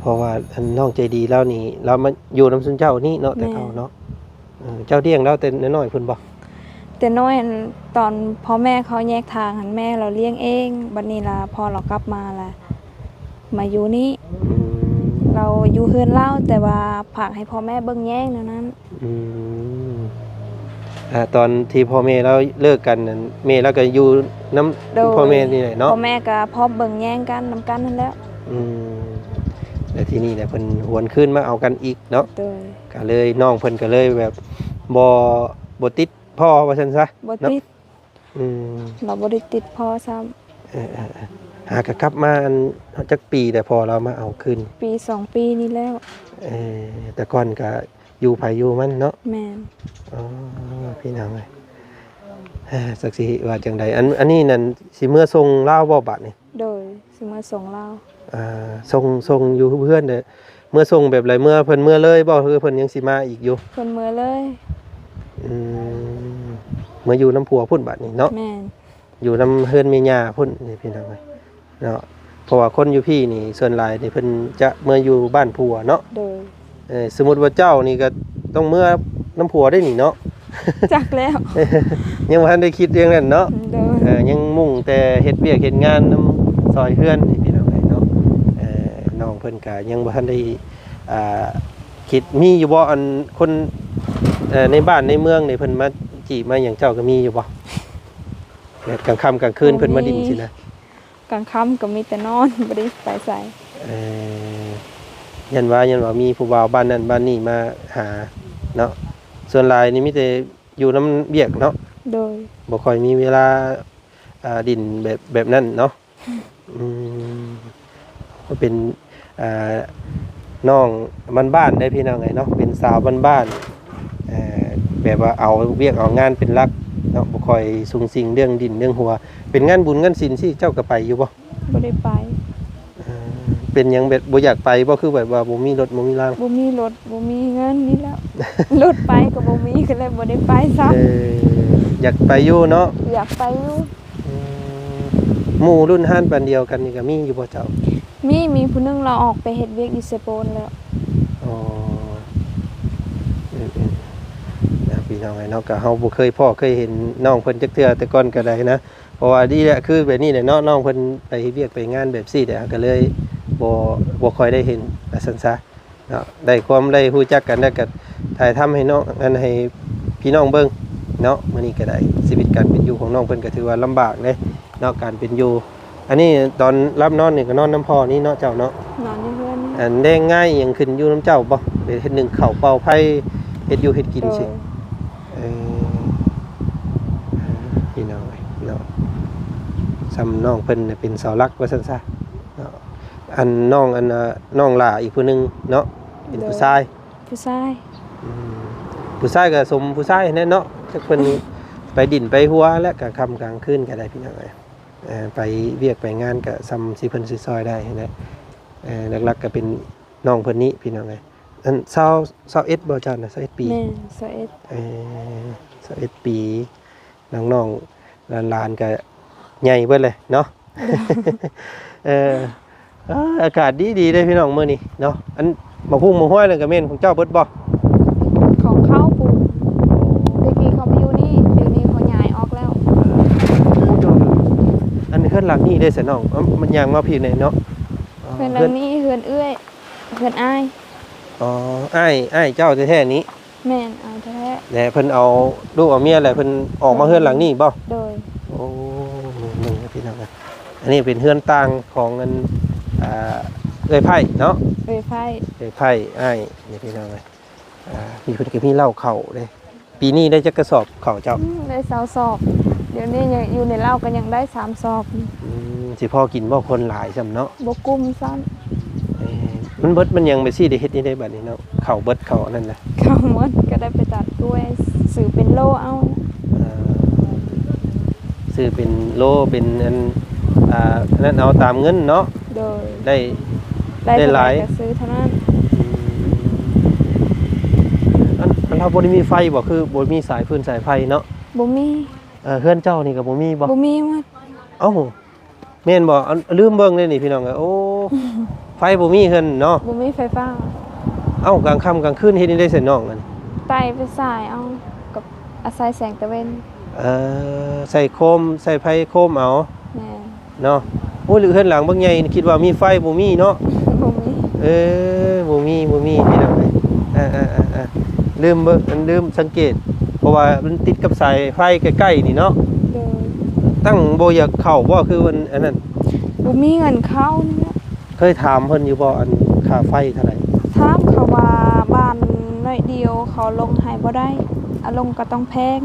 ເພາະວ່າອັນນ້ອງໃຈດີລາວນີ້ ລາວມາຢູ່ນຳຊຸມເຈົ້ານີ້ເນາະ ແຕ່ເກົ່າເນາະ. ແມ່ນ. ເອີ ເຈົ້າລ້ຽງລາວແຕ່ນ້ອຍໆພຸ້ນບໍ່? ແຕ່ນ້ອຍຫັ້ນ ຕອນພໍ່ແມ່ເຂົາແຍກທາງຫັ້ນ ແມ່ລາວລ້ຽງເອງ. ບັດນີ້ລະ ພໍລາວກັບມາລະ ມາຢູ່ນີ້. ອືມ ລາວຢູ່ເຮືອນລາວ ແຕ່ວ່າຝາກໃຫ້ພໍ່ແມ່ເບິ່ງແຍງແນວນັ້ນ. ອືມ ອ່າ ຕອນທີ່ພໍ່ແມ່ລາວເລີກກັນນັ້ນ ແມ່ລາວກໍຢູ່ນຳ ໂດຍ ພໍ່ແມ່ນີ້ແຫຼະເນາະ. ພໍ່ແມ່ກໍພ້ອມເບິ່ງແຍງກັນນຳກັນຫັ້ນແຫຼະ. ອືມ ແລ້ວທີນີ້ແຫຼະ ເພິ່ນຫວນຄືນມາເອົາກັນອີກເນາະ. ໂດຍ. ກໍເລີຍ ນ້ອງເພິ່ນກໍເລີຍແບບ ບໍ່ ບໍ່ຕິດພໍ່ວ່າຊັ້ນຊະ. ບໍ່ຕິດເນາະ. ອືມ ລາວບໍ່ໄດ້ຕິດພໍ່ຊ້ຳ. ເອີໆໆ ຫາກໍກັບມາ ອັນ ຈັກປີແລ້ວພໍ່ລາວມາເອົາຄືນ? ປີສອງປີນີ້ແລ້ວ. ເອີ ແຕ່ກ່ອນກໍຢູ່ໃຜຢູ່ມັນເນາະ. ແມ່ນ. ອໍ ພີ່ນ້ອງເອີຍ ຈັກຊິວ່າຈັ່ງໃດ. ອັນ ອັນນີ້ນັ້ນ ຊິເມືອສົ່ງລາວບໍ່ບາດນີ້? ໂດຍ ຊິເມືອສົ່ງລາວ. ອ່າ ສົ່ງ ສົ່ງຢູ່ເຮືອນເດີ ເມືອສົ່ງແບບໃດ? ເມືອ ເພິ່ນເມືອເລີຍບໍ່ ຫຼືເພິ່ນຍັງຊິມາອີກຢູ່? ເພິ່ນເມືອເລີຍ. ອືມ ເມືອຢູ່ນຳຜົວພຸ້ນບາດນີ້ເນາະ. ແມ່ນ. ຢູ່ນຳເຮືອນແມ່ຍ່າພຸ້ນນີ້ ພີ່ນ້ອງເອີຍເນາະ. ເພາະວ່າຄົນຢູ່ພີ້ນີ້ ສ່ວນຫຼາຍນີ້ເພິ່ນຈະເມືອຢູ່ບ້ານຜົວເນາະ. ໂດຍ. ເອີ ສົມມຸດວ່າເຈົ້ານີ້ກໍຕ້ອງເມືອນຳຜົວໄດ້ນີ້ເນາະ. ຈັກແລ້ວ ຍັງບໍ່ທັນໄດ້ຄິດເລື່ອງນັ້ນເນາະ. ໂດຍ. ເອີ ຍັງມຸ່ງແຕ່ເຮັດວຽກເຮັດງານນຳ ຊ່ອຍເຮືອນນີ້ ພີ່ນ້ອງເອີຍເນາະ. ເອີ ນ້ອງເພິ່ນກໍຍັງບໍ່ທັນໄດ້ ອ່າ ຄິດ ມີຢູ່ບໍ່ ອັນ ຄົນ ເອີ ໃນບ້ານໃນເມືອງນີ້ເພິ່ນມາຈີບມາຫຍັງເຈົ້າກໍມີຢູ່ບໍ່? ແບບກາງຄ່ຳກາງຄືນເພິ່ນມາດິນ ບໍ່ມີ ຊີ້ນະ. ກາງຄ່ຳກໍມີແຕ່ນອນ ບໍ່ໄດ້ໄປໃສ. ເອີ ຢ້ານວ່າ ຢ້ານວ່າມີຜູ້ບ່າວບ້ານນັ້ນບ້ານນີ້ມາຫາເນາະ. ສ່ວນຫຼາຍນີ້ມີແຕ່ຢູ່ນຳວຽກເນາະ. ໂດຍ. ບໍ່ຄ່ອຍມີເວລາ ອ່າ ດິນແບບ ແບບນັ້ນເນາະ. ອືມ ເປັນ ອ່າ ນ້ອງບ້ານໆເດ້ພີ່ນ້ອງເອີຍເນາະ, ເປັນສາວບ້ານໆ ເອີ ແບບວ່າເອົາວຽກເອົາງານເປັນຫຼັກເນາະ, ບໍ່ຄ່ອຍສຸງສິງເລື່ອງດິນເລື່ອງຫົວ. ເປັນງານບຸນງານສິນຊີ້ ເຈົ້າກໍໄປຢູ່ບໍ່? ບໍ່ໄດ້ໄປ. ເອີ ເປັນຫຍັງແບບບໍ່ຢາກໄປບໍ່? ຄືແບບວ່າບໍ່ມີລົດບໍ່ມີລາງ? ບໍ່ມີລົດ ບໍ່ມີເງິນນີ້ແຫຼະ. ລົດໄປກໍບໍ່ມີ ກໍເລີຍບໍ່ໄດ້ໄປຊ້ຳ. ເອີ ຢາກໄປຢູ່ເນາະ? ຢາກໄປຢູ່. ອືມ ໝູ່ລຸ້ນຮ້ານປານດຽວກັນນີ້ກໍມີຢູ່ບໍ່ເຈົ້າ? ມີ ມີຜູ້ໜຶ່ງລາວອອກໄປເຮັດວຽກຢູ່ເຊໂປນແລ້ວ. ອໍ ເອີໆ ນະ ພີ່ນ້ອງເອີຍເນາະ, ກໍເຮົາບໍ່ເຄີຍພໍ້ເຄີຍເຫັນນ້ອງເພິ່ນຈັກເທື່ອແຕ່ກ່ອນກໍໄດ້ນະ. ເພາະວ່ານີ້ແຫຼະ ຄືແບບນີ້ແຫຼະເນາະ, ນ້ອງເພິ່ນໄປເຮັດວຽກໄປງານແບບຊີ້ແຫຼະ ເຮົາກໍເລີຍບໍ່ ບໍ່ຄ່ອຍໄດ້ເຫັນວ່າຊັ້ນຊະ. ເນາະ ໄດ້ຄວາມໄດ້ຮູ້ຈັກກັນ ແລ້ວກໍຖ່າຍທຳໃຫ້ນ້ອງ ອັນ ໃຫ້ພີ່ນ້ອງເບິ່ງເນາະ. ມື້ນີ້ກໍໄດ້ ຊີວິດການເປັນຢູ່ຂອງນ້ອງເພິ່ນກໍຖືວ່າລຳບາກເດ້ເນາະ ການເປັນຢູ່. ອັນນີ້ຕອນຫຼັບນອນນີ້ກໍນອນນຳພໍ່ນີ້ເນາະ ເຈົ້າເນາະ? ນອນຢູ່ເຮືອນນີ້. ອັນແລງງ່າຍຫຍັງຂຶ້ນຢູ່ນຳເຈົ້າບໍ່? ໄປເຮັດໜຶ້ງເຂົ້າເປົ່າໄຟ ເຮັດຢູ່ເຮັດກິນຊີ້. ໂດຍ. ເອີ ພີ່ນ້ອງເອີຍເນາະ, ສ່ຳນ້ອງເພິ່ນເປັນເສົາຫຼັກວ່າຊັ້ນຊະເນາະ. ອັນນ້ອງ ອັນ ນ້ອງຫຼ້າອີກຜູ້ໜຶ່ງເນາະ ເປັນຜູ້ຊາຍ. ໂດຍ. ຜູ້ຊາຍ. ອືມ ຜູ້ຊາຍກໍສົມຜູ້ຊາຍແຫຼະເນາະ, ຈັກເພິ່ນໄປດິນໄປຫົວແຫຼະ ກາງຄ່ຳກາງຄືນກໍໄດ້ ພີ່ນ້ອງເອີຍ. ເອີ ໄປວຽກໄປງານກໍສ່ຳຊິເພິ່ນຊິຊ່ອຍໄດ້ຫັ້ນແຫຼະ. ເອີ ຫຼັກໆກໍເປັນນ້ອງເພິ່ນນີ້ ພີ່ນ້ອງເອີຍ. ອັນ ຊາວ ຊາວເອັດບໍ່ເຈົ້ານະ? ຊາວເອັດປີ. ແມ່ນ ຊາວເອັດ. ເອີ ຊາວເອັດປີ. ນ້ອງໆຫຼານໆກໍໃຫຍ່ເບິດເລີຍເນາະ. ເອີ ອາ ອາກາດດີໆເດ້ພີ່ນ້ອງມື້ນີ້ເນາະ. ອັນໝາກຮຸ່ງໝາກຮວາຍນັ້ນກໍແມ່ນຂອງເຈົ້າເບິດບໍ່? ຂອງເຂົາປູກ. ແຕ່ກີ້ເຂົາໄປຢູ່ນີ້ ດຽວນີ້ເຂົາຍ້າຍອອກແລ້ວ. ອັນເຮືອນຫຼັງນີ້ເດ້ຊະນ້ອງ? ເອີ ມັນຍ່າງມາພີ້ແດ່ເນາະ. ເຮືອນຫຼັງນີ້ເຮືອນເອື້ອຍ ເຮືອນອ້າຍ. ອໍ ອ້າຍ ອ້າຍເຈົ້າແທ້ໆນີ້. ແມ່ນ ອ້າຍແທ້ໆ. ແລະເພິ່ນເອົາລູກເອົາເມຍແລ້ວເພິ່ນອອກມາເຮືອນຫຼັງນີ້ບໍ່? ໂດຍ. ໂອ້ ເບິ່ງພີ່ນ້ອງເອີຍ, ອັນນີ້ເປັນເຮືອນຕ່າງຂອງອັນ ອ່າ ເອື້ອຍໄພ້ເນາະ. ເອື້ອຍໄພ້ ເອື້ອຍໄພ້ ອ້າຍ ນີ້ພີ່ນ້ອງເອີຍ. ອ່າ ມີ ເພິ່ນກໍມີເລົ້າເຂົ້າເດ້. ປີນີ້ໄດ້ຈັກກະສອບເຂົ້າເຈົ້າ? ອືມ ໄດ້ຊາວສອບ. ດຽວນີ້ຍັງຢູ່ໃນເລົ້າກໍຍັງໄດ້ສາມສອບ. ອືມ ຊິພໍກິນບໍ່ ຄົນຫຼາຍຊ້ຳເນາະ? ບໍ່ກຸ້ມຊ້ຳ. ເອີ ມັນເບິດມັນຫຍັງໄປຊີ້ ໄດ້ເຮັດນີ້ໄດ້ບັດນີ້ເນາະ, ເຂົ້າເບິດເຂົ້າອັນນັ້ນນະ. ເຂົ້າໝົດ ກໍໄດ້ໄປຕັດກ້ວຍ ຊື້ເປັນໂລເອົາ. ເອີ ຊື້ເປັນໂລ ເປັນອັນ ອ່າ ອັນນັ້ນເອົາຕາມເງິນເນາະ. ໂດຍ. ໄດ້ ໄດ້ຫຼາຍ ໄດ້ເທົ່າໃດກໍຊື້ເທົ່ານັ້ນ. ອືມ ອັນ ອັນເຮົາບໍ່ໄດ້ມີໄຟບໍ່? ຄືບໍ່ມີສາຍຟືນສາຍໄຟເນາະ? ບໍ່ມີ. ເອີ ເຮືອນເຈົ້ານີ້ກໍບໍ່ມີບໍ່? ບໍ່ມີໝົດ. ເອົ້າ ແມ່ນບໍ່? ອັນ ລືມເບິ່ງເດ້ນີ້ພີ່ນ້ອງເອີຍ. ໂອ້ ໄຟບໍ່ມີເຮືອນເນາະ? ບໍ່ມີໄຟຟ້າ. ເອົ້າ ກາງຄ່ຳກາງຄືນເຮັດແນວໃດຊັ້ນນ້ອງ? ອັນ ໄຕ້ໄປສາຍເອົາ ກັບອາໄສແສງຕາເວັນ. ເອີ ໃສ່ໂຄມ ໃສ່ໄຟໂຄມເອົາ. ແມ່ນ. ເນາະ. ໂອ້ຍ ເຮືອນຫຼັງບັກໃຫຍ່ ຄິດວ່າມີໄຟ ບໍ່ມີເນາະ? ບໍ່ມີ. ເອີ ບໍ່ມີ ບໍ່ມີ ພີ່ນ້ອງເອີຍ. ອ່າໆໆໆ ລືມເບິ່ງ ລືມສັງເກດ ເພາະວ່າມັນຕິດກັບສາຍໄຟໃກ້ໆນີ້ເນາະ. ໂດຍ. ຕັ້ງບໍ່ຢາກເຂົ້າບໍ່? ຄືມັນອັນນັ້ນ ບໍ່ມີເງິນເຂົ້ານີ້ແຫຼະ. ເຄີຍຖາມເພິ່ນຢູ່ບໍ່ ອັນຄ່າໄຟເທົ່າໃດ? ຖາມເຂົາວ່າບ້ານໜ້ອຍດຽວ ເຂົາລົງໃຫ້ບໍ່ໄດ້ ອາລົງກໍຕ້ອງແພງ.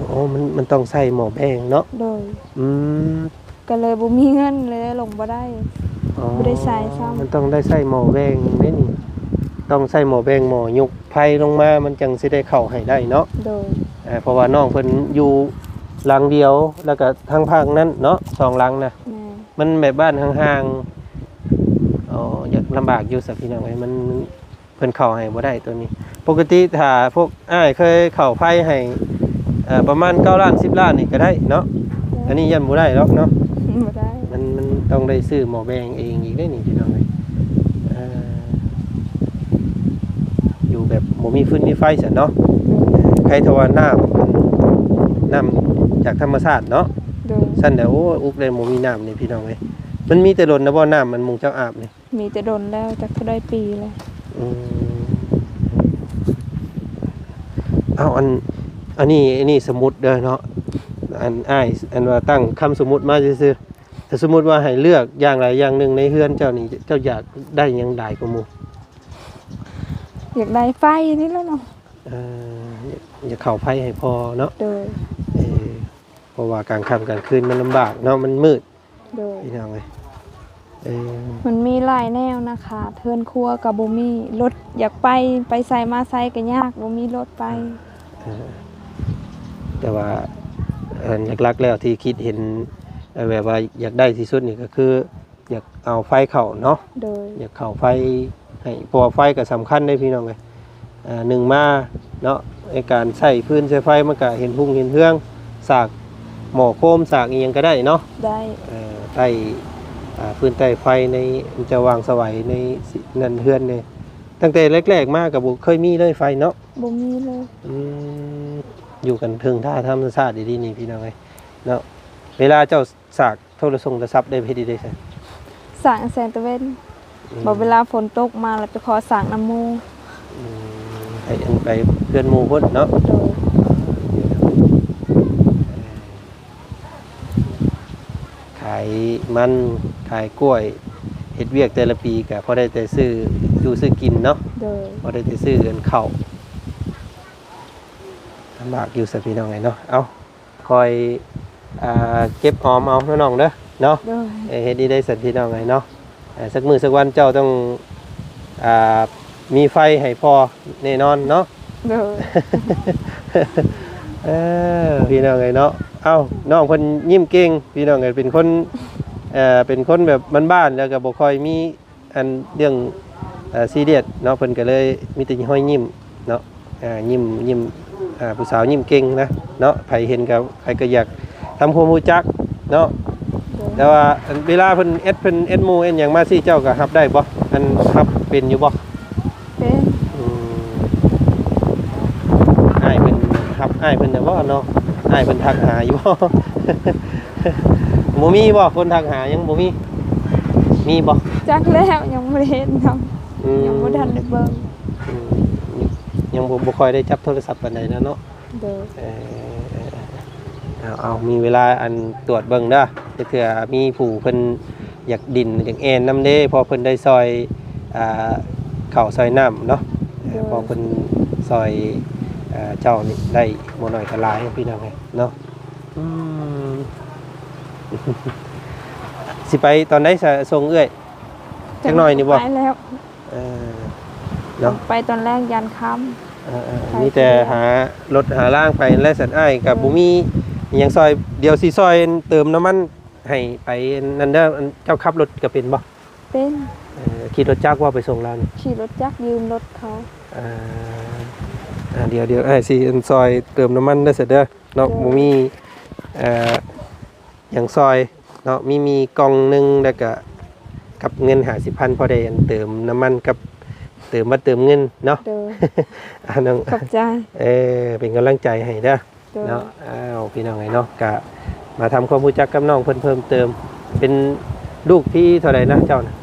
ໂອ້ ມັນ ມັນຕ້ອງໃຊ້ໝໍ້ແບງເນາະ? ໂດຍ. ອືມ ກໍເລີຍບໍ່ມີເງິນ ເລີຍລົງບໍ່ໄດ້. ອໍ ບໍ່ໄດ້ໃຊ້ຊ້ຳ. ມັນຕ້ອງໄດ້ໃຊ້ໝໍ້ແບງເດ້ນີ້ ຕ້ອງໃຊ້ໝໍ້ແບງ ໝໍ້ຍົກໄຟລົງມາ ມັນຈັ່ງຊິໄດ້ເຂົ້າໃຫ້ໄດ້ເນາະ. ໂດຍ. ເອີ ເພາະວ່ານ້ອງເພິ່ນຢູ່ຫຼັງດຽວ ແລ້ວກໍທາງພາກນັ້ນເນາະ ສອງຫຼັງນະ. ແມ່ນ. ມັນແບບບ້ານຫ່າງໆ. ອໍ ຢາກລຳບາກຢູ່ຊະ ພີ່ນ້ອງເອີຍ. ມັນ ເພິ່ນເຂົ້າໃຫ້ບໍ່ໄດ້ໂຕນີ້. ປົກກະຕິຖ້າພວກອ້າຍເຄີຍເຂົ້າໄຟໃຫ້ ເອີ ປະມານເກົ້າລ້ານ ສິບລ້ານນີ້ກໍໄດ້ເນາະ. ໂດຍ. ອັນນີ້ຢ້ານບໍ່ໄດ້ດອກເນາະ. ບໍ່ໄດ້. ມັນ ມັນຕ້ອງໄດ້ຊື້ໝໍ້ແບງເອງອີກເດ້ນີ້ ພີ່ນ້ອງເອີຍ. ເອີ ຢູ່ແບບບໍ່ມີຟືນມີໄຟຊັ້ນເນາະ. ໂດຍ. ໃຄແຕ່ວ່ານ້ຳ ນ້ຳຈາກທຳມະຊາດເນາະ. ໂດຍ. ຊັ້ນແຫຼະ ໂອ້ ອຸກແລ້ວບໍ່ມີນ້ຳນີ້ ພີ່ນ້ອງເອີຍ. ມັນມີແຕ່ດົນນະບໍ່ ນ້ຳມັນໝູ່ເຈົ້າອາບນີ້? ມີແຕ່ດົນແລ້ວ ຈັກເທົ່າໃດປີແລ້ວ. ອືມ ເ ເນາະ ອັນ ອັນນີ້ ອັນນີ້ສົມມຸດເດີເນາະ ອັນອ້າຍ ອັນວ່າຕັ້ງຄຳສົມມຸດມາຊື່ໆ ຖ້າສົມມຸດວ່າໃຫ້ເລືອກຢ່າງໃດຢ່າງໜຶ່ງໃນເຮືອນເຈົ້ານີ້ ເຈົ້າຢາກໄດ້ຫຍັງຫຼາຍກວ່າໝູ່? ຢາກໄດ້ໄຟນີ້ແຫຼະເນາະ. ເອີ ຢາກເຂົ້າໄຟໃຫ້ພໍ່ເນາະ. ໂດຍ. ເອີ ເພາະວ່າກາງຄ່ຳກາງຄືນມັນລຳບາກເນາະ ມັນມືດ. ໂດຍ. ພີ່ນ້ອງເອີຍ ເອີ ມັນມີຫຼາຍແນວນະ ຂາດເຮືອນຄົວກໍບໍ່ມີ ລົດຢາກໄປ ໄປໃສມາໃສກໍຍາກ ບໍ່ມີລົດໄປ. ເອີ ແຕ່ວ່າ ເອີ ຫຼັກໆແລ້ວທີ່ຄິດເຫັນ ເອີ ແບບວ່າຢາກໄດ້ທີ່ສຸດນີ້ກໍຄື ຢາກເອົາໄຟເຂົ້າເນາະ. ໂດຍ. ຢາກເຂົ້າໄຟໃຫ້ ເພາະວ່າໄຟກໍສຳຄັນເດ້ພີ່ນ້ອງເອີຍ. ເອີ ໜຶ່ງມາເນາະ ໃນການໃຊ້ຟືນໃຊ້ໄຟ ມັນກະເຫັນຮຸ່ງເຫັນເຮືອງ ສາກໝໍ້ໂຄມ ສາກອີ່ຫຍັງກະໄດ້ເນາະ. ໄດ້. ເອີ ໃຕ້ ອ່າ ຟືນໃຕ້ໄຟໃນ ຈະຫວ່າງສະໄຫວໃນນັ້ນເຮືອນນີ້ ຕັ້ງແຕ່ແລກໆມາກະບໍ່ເຄີຍມີເລີຍໄຟເນາະ. ບໍ່ມີເລີຍ. ອືມ ຢູ່ກັນເທິງທ່າທຳມະຊາດດີໆນີ້ພີ່ນ້ອງເອີຍເນາະ. ເວລາເຈົ້າ ສາກໂທລະສົງໂທລະສັບໄດ້ເຮັດອີ່ໄດ໋ຊະ? ສາກແສງຕາເວັນ. ອືມ ບາດເວລາຝົນຕົກມາແລ້ວໄປຂໍສາກນຳໝູ່. ອືມ ໄປ ໄປເຮືອນໝູ່ພຸ້ນເນາະ. ໂດຍ. ຂາຍມັນ ຂາຍກ້ວຍ ເຮັດວຽກແຕ່ລະປີກະພໍໄດ້ແຕ່ຊື້ຢູ່ຊື້ກິນເນາະ. ໂດຍ. ພໍໄດ້ແຕ່ຊື້ເຂົ້າ ລຳບາກຢູ່ຊະພີ່ນ້ອງເອີຍເນາະ. ເອົ້າ ຄອຍ ອ່າ ເກັບອອມເອົາເນາະນ້ອງເດີເນາະ. ໂດຍ. ເອີ ເຮັດດີໄດ້ຊັ້ນພີ່ນ້ອງເອີຍເນາະ. ເອີ ສັກມື້ສັກວັນເຈົ້າຕ້ອງ ອ່າ ມີໄຟໃຫ້ພໍ່ແນ່ນອນເນາະ. ໂດຍ. ເອີ ພີ່ນ້ອງເອີຍເນາະ. ເອົ້າ ນ້ອງເພິ່ນຍິ້ມເກັ່ງພີ່ນ້ອງເອີຍ ເປັນຄົນ ເອີ ເປັນຄົນແບບບ້ານໆ ແລ້ວກໍບໍ່ຄ່ອຍມີ ອັນເລື່ອງ ເອີ ຊີຣຽສເນາະ ເພິ່ນກໍເລີຍມີແຕ່ຮອຍຍິ້ມເນາະ. ເອີ ຍິ້ມ ຍິ້ມ ເອີ ຜູ້ສາວຍິ້ມເກັ່ງນະເນາະ. ໃຜເຫັນກໍ ໃຜກໍຢາກທຳຄວາມຮູ້ຈັກເນາະ. ໂດຍ. ແຕ່ວ່າ ອັນ ເວລາເພິ່ນແອັດ ເພິ່ນແອັດໝູ່ແອັດຫຍັງມາຊີ້ ເຈົ້າກໍຮັບໄດ້ບໍ່? ອັນ ຮັບເປັນຢູ່ບໍ່? ເປັນ. ອືມ ອ້າຍເພິ່ນຮັບ ອ້າຍເພິ່ນນະບໍ່ເນາະ? ອ້າຍເພິ່ນທັກຫາຢູ່ບໍ່? ບໍ່ມີບໍ່? ຄົນທັກຫາຍັງບໍ່ມີ? ມີບໍ່? ຈັກແລ້ວ ຍັງບໍ່ໄດ້ເຫັນນຳ. ອືມ ຍັງບໍ່ທັນໄດ້ເບິ່ງ. ອືມ ຍັງບໍ່ ບໍ່ຄ່ອຍໄດ້ຈັບໂທລະສັບປານໃດນະເນາະ. ໂດຍ. ເອີ ເອົາ ເອົາ ມີເວລາ ອັນ ຕວດເບິ່ງເດີ ເທື່ອມີຜູ້ເພິ່ນຢາກດິ້ນຢາກແອ່ນນຳເດ້ ເພາະເພິ່ນໄດ້ຊ່ອຍ ອ່າ ເຂົ້າຊ່ອຍນ້ຳເນາະ. ໂດຍ. ເພາະເພິ່ນຊ່ອຍ ອ່າ ເຈົ້ານີ້ໄດ້ບໍ່ໜ້ອຍກໍຫຼາຍ ພີ່ນ້ອງເອີຍເນາະ. ອືມ ຊິໄປຕອນໃດ ສະ ສົ່ງເອື້ອຍ? ຈັກໜ້ອຍນີ້ບໍ່? ໄປແລ້ວ. ເອີ ເນາະ ໄປຕອນແລງຢ້ານຄ່ຳ. ເອີ ເອີ ໄປ ມີແຕ່ ທີດຽວ ຫາລົດຫາລາງໄປແລ້ວຊັ້ນ. ອ້າຍກໍ ເອີ ບໍ່ມີຫຍັງຊ່ອຍ ດຽວຊິຊ່ອຍເຕີມນ້ຳມັນໃຫ້ໄປນັ້ນເດີ. ອັນ ເຈົ້າຂັບລົດກໍເປັນບໍ່? ເປັນ. ເອີ ຂີ່ລົດຈັກບໍ່ໄປສົ່ງລາວນີ້? ຂີ່ລົດຈັກ ຢືມລົດເຂົາ. ເອີ ອ່າ ດຽວ ດຽວອ້າຍຊິ ອັນ ຊ່ອຍເຕີມນ້ຳມັນເດີຊັ້ນເດີເນາະ. ໂດຍ. ບໍ່ມີ ເອີ ຫຍັງຊ່ອຍເນາະ ມີ ມີກ່ອງໜຶ່ງ ແລ້ວກະກັບເງິນຫ້າສິບພັນ ພໍໄດ້ອັນເຕີມນ້ຳມັນກັບເຕີມບັດເຕີມເງິນເນາະ. ໂດຍ. ອ່າ ນ້ອງ ຂອບໃຈ. ເອີ ເປັນກຳລັງໃຈໃຫ້ເດີ. ໂດຍ. ເນາະ ອ້າວ ພີ່ນ້ອງເອີຍເນາະ ກະມາທຳຄວາມຮູ້ຈັກກັບນ້ອງເພິ່ນເພີ່ມເຕີມ. ເປັນລູກທີເທົ່າໃດນະເຈົ້ານະ?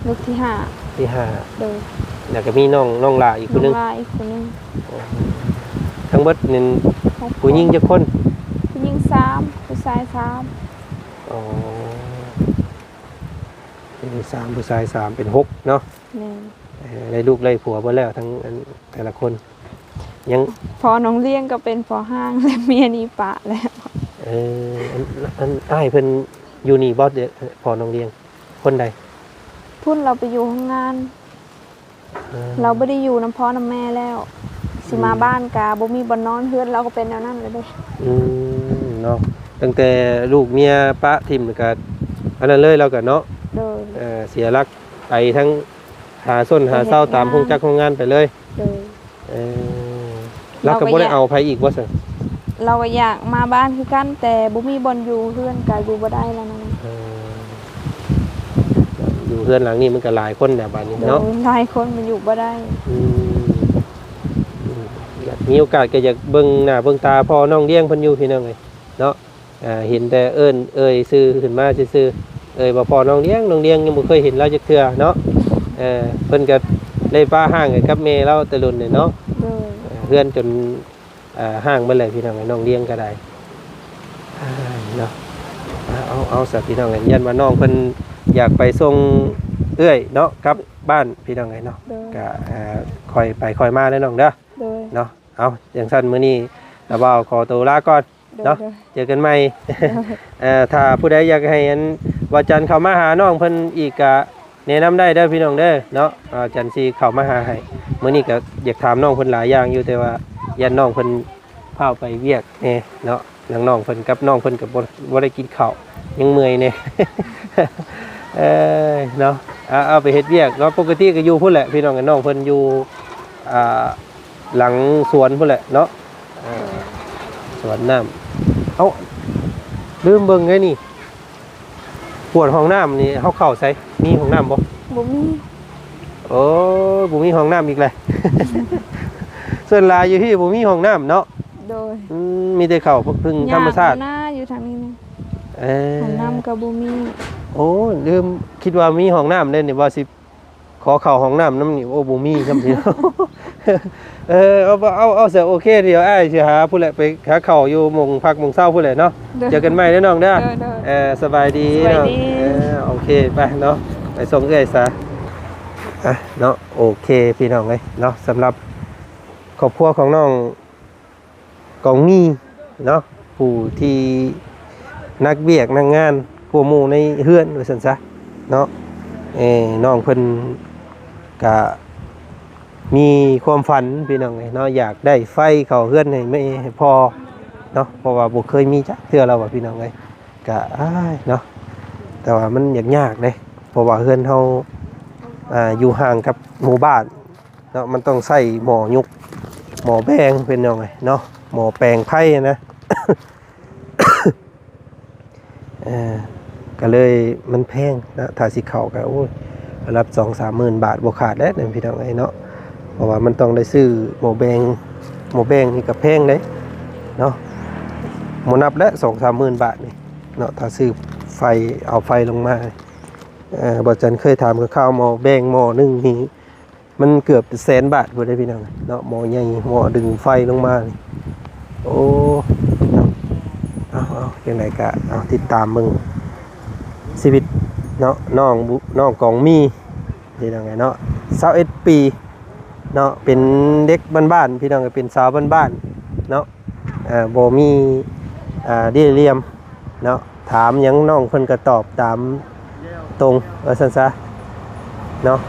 ລູກທີຫ້າ. ທີຫ້າ. ໂດຍ. ແລ້ວກໍມີນ້ອງ ນ້ອງຫຼ້າອີກຜູ້ໜຶ່ງ? ນ້ອງຫຼ້າອີກຜູ້ໜຶ່ງ. ອໍ ທັງເບິດນີ້ຜູ້ຍິງຈັກຄົນ? ຜູ້ຍິງສາມ ຜູ້ຊາຍສາມ. ອໍ ຜູ້ຍິງສາມ ຜູ້ຊາຍສາມ ເປັນຫົກເນາະ. ແມ່ນ. ເອີ ໄດ້ລູກໄດ້ຜົວເບິດແລ້ວ ທັງ ອັນ ແຕ່ລະຄົນ. ຍັງ ພໍ່ນ້ອງລ້ຽງກໍເປັນພໍ່ຮ້າງ ແລະ ເມຍໜີປະແລ້ວ. ເອີ ອັນ ອັນ ອ້າຍເພິ່ນຢູ່ນີ້ບໍ່? ພໍ່ນ້ອງລ້ຽງ ຄົນໃດ? ພຸ້ນ ລາວໄປຢູ່ໂຮງງານ. ເອີ ລາວບໍ່ໄດ້ຢູ່ນຳພໍ່ນຳແມ່ແລ້ວ ຊິມາ ອືມ ບ້ານກະບໍ່ມີບ່ອນນອນ ເຮືອນລາວກໍເປັນແນວນັ້ນແຫຼະເດ້. ອືມ ເນາະ ຕັ້ງແຕ່ລູກເມຍປະຖິ້ມກະອັນນັ້ນເລີຍ ລາວກະເນາະ. ໂດຍ. ເອີ ເສຍຫຼັກໄປທັງຫາຊົນຫາເຊົາຕາມໂຮງຈັກໂຮງງານໄປເລີຍ. ໂດຍ. ເອີ ລາວກໍບໍ່ໄດ້ເອົາໃຜອີກບໍ່ຊັ້ນ? ລາວກໍຢາກມາບ້ານຄືກັນ ແຕ່ບໍ່ມີບ່ອນຢູ່ ເຮືອນກໍຢູ່ບໍ່ໄດ້ແລ້ວນະ. ເອີ ຢູ່ເຮືອນຫຼັງນີ້ມັນກໍຫຼາຍຄົນແຫຼະບາດນີ້ເນາະ. ໂດຍ ຫຼາຍຄົນມັນຢູ່ບໍ່ໄດ້. ອືມ ອືມ ມີໂອກາດກໍຢາກເບິ່ງໜ້າເບິ່ງຕາພໍ່ນ້ອງລ້ຽງເພິ່ນຢູ່ ພີ່ນ້ອງເອີຍເນາະ. ອ່າ ເຫັນແຕ່ເອີ້ນເອີ່ຍຊື່ຂຶ້ນມາຊື່ໆ ເອີ່ຍວ່າພໍ່ນ້ອງລ້ຽງ ນ້ອງລ້ຽງຍັງບໍ່ເຄີຍເຫັນລາວຈັກເທື່ອເນາະ. ເອີ ເພິ່ນກໍໄດ້ປະຮ້າງກັນກັບແມ່ລາວແຕ່ດົນແລ້ວເນາະ. ໂດຍ. ເອີ ເຮືອນຈົນ ເອີ ຮ້າງເບິດເລີຍພີ່ນ້ອງເອີຍ ນ້ອງລຽງກໍໄດ້ ເນາະ. ເອົາ ເອົາ ເອົາຊະພີ່ນ້ອງເອີຍ ຢ້ານວ່ານ້ອງເພິ່ນຢາກໄປສົ່ງເອື້ອຍເນາະ ກັບບ້ານພີ່ນ້ອງເອີຍເນາະ. ໂດຍ ກະ ເອີ ຄ່ອຍໄປຄ່ອຍມາເດີນ້ອງເດີ. ໂດຍ ເນາະ. ເອົາ ຈັ່ງຊັ້ນມື້ນີ້ ລະບ່າວຂໍໂຕລາກ່ອນ ໂດຍ ເນາະ. ໂດຍ ເຈີກັນໃໝ່ ໂດຍ ເອີ ຖ້າຜູ້ໃດຢາກໃຫ້ອັນ ບ່າວຈັນເຂົ້າມາຫານ້ອງເພິ່ນອີກ ກະແນະນຳໄດ້ເດີພີ່ນ້ອງເດີເນາະ. ບ່າວຈັນຊິເຂົ້າມາຫາໃຫ້. ມື້ນີ້ກໍຢາກຖາມນ້ອງເພິ່ນຫຼາຍຢ່າງຢູ່ ແຕ່ວ່າຢ້ານນ້ອງເພິ່ນ ພາໄປວຽກແດ່ເນາະ. ທາງນ້ອງເພິ່ນກັບນ້ອງເພິ່ນກໍບໍ່ ບໍ່ໄດ້ກິນເຂົ້າ ຍັງເມື່ອຍແດ່ ເອີຍເນາະ. ເອົາ ເອົາໄປເຮັດວຽກເນາະ. ປົກກະຕິກໍຢູ່ພຸ້ນແຫຼະພີ່ນ້ອງ ນ້ອງເພິ່ນຢູ່ ອ່າ ຫຼັງສວນພຸ້ນແຫຼະເນາະ. ເອີ ສວນນ້ຳ. ເອົ້າ ລືມເບິ່ງເດ້ນີ້ ກວດຫ້ອງນ້ຳນີ້ເຮົາເຂົ້າໃສ? ມີຫ້ອງນ້ຳບໍ່? ບໍ່ມີ. ໂອ້ ບໍ່ມີຫ້ອງນ້ຳອີກແລ້ວ. ສ່ວນຫຼາຍຢູ່ພີ້ບໍ່ມີຫ້ອງນ້ຳເນາະ. ໂດຍ ອືມ ມີແຕ່ເຂົ້າເພິ່ງທຳມະຊາດ ຫຍ້າກໍໜາຢູ່ທາງນີ້ນະ. ເອີ ຫ້ອງນ້ຳກໍບໍ່ມີ. ໂອ້ ລືມ ຄິດວ່າມີຫ້ອງນ້ຳເດ້ນີ້ ວ່າຊິ ຂໍເຂົ້າຫ້ອງນ້ຳນຳນີ້ ໂອ້ ບໍ່ມີຊ້ຳຕິ. ເອີ ເອົາ ເອົາ ເອົາ ເອົາ ໂອເຄ ດຽວອ້າຍຊິຫາພຸ້ນແຫຼະ ໄປຫາເຂົ້າຢູ່ໝ່ອງພັກໝ່ອງເຊົາພຸ້ນແຫຼະເນາະ. ໂດຍ ເຈີກັນໃໝ່ເດີນ້ອງເດີ. ໂດຍ ໂດຍ ເອີ ສະບາຍດີ ສະບາຍດີ ເນາະ. ເອີ ໂອເຄ ໄປເນາະ ໄປສົ່ງເອື້ອຍຊະ ອ່ະ ເນາະ. ໂອເຄ ພີ່ນ້ອງເອີຍເນາະ ສຳລັບຄອບຄົວຂອງນ້ອງ ກອງມີເນາະ ຜູ້ທີ່ໜັກວຽກໜັກງານກວ່າໝູ່ໃນເຮືອນວ່າຊັ້ນຊະເນາະ. ເອີ ນ້ອງເພິ່ນກະມີຄວາມຝັນພີ່ນ້ອງເອີຍເນາະ ຢາກໄດ້ໄຟເຂົ້າເຮືອນໃຫ້ແມ່ໃຫ້ພໍ່ເນາະ ເພາະວ່າບໍ່ເຄີຍມີຈັກເທື່ອລາວວ່າພີ່ນ້ອງເອີຍ. ກະ ອ້າຍ ເນາະ ແຕ່ວ່າມັນຍາກໆເດ້ ເພາະວ່າເຮືອນເຮົາ ອ່າ ຢູ່ຫ່າງກັບໝູ່ບ້ານ ເນາະ ມັນຕ້ອງໃຊ້ໝໍ້ຍົກ ໝໍ້ແບ່ງ ເປັນຫຍັງເນາະ ໝໍ້ແປງໄຟນະ. ເອີ ກໍເລີຍມັນແພງນະ ຖ້າຊິເຂົ້າກໍ ໂອ້ຍ ລະດັບສອງສາມໝື່ນບາດບໍ່ຂາດແລ້ວ ພີ່ນ້ອງເອີຍເນາະ. ເພາະວ່າມັນຕ້ອງໄດ້ຊື້ໝໍ້ແບ່ງ ໝໍ້ແບ່ງນີ້ກໍແພງເດ້ເນາະ ບໍ່ນັບແລ້ວ ສອງສາມໝື່ນບາດນີ້ເນາະ ຖ້າຊື້ໄຟ ເອົາໄຟລົງມາ. ເອີ ບ່າວຈັນເຄີຍຖາມຄາວໆ ໝໍ້ແບ່ງໝໍ້ໜຶ່ງນີ້ ມັນເກືອບແສນບາດພຸ້ນເດ້ພີ່ນ້ອງເນາະ ໝໍ້ໃຫຍ່ ໝໍ້ດຶງໄຟລົງມານີ້. ໂອ້ ເອົາ ເອົາ ຈັ່ງໃດກະ ເອົາ ຕິດຕາມເບິ່ງຊີວິດເນາະ ນ້ອງ ນ້ອງກອງມີພີ່ນ້ອງເນາະ ຊາວເອັດປີເນາະ ເປັນເດັກບ້ານໆ ພີ່ນ້ອງ ເປັນສາວບ້ານໆເນາະ. ເອີ ບໍ່ມີ ເອີ ເລ່ຍຫຼ່ຽມເນາະ ຖາມຫຍັງນ້ອງເພິ່ນກໍຕອບຕາມຕົງວ່າຊັ້ນຊະເນາະ.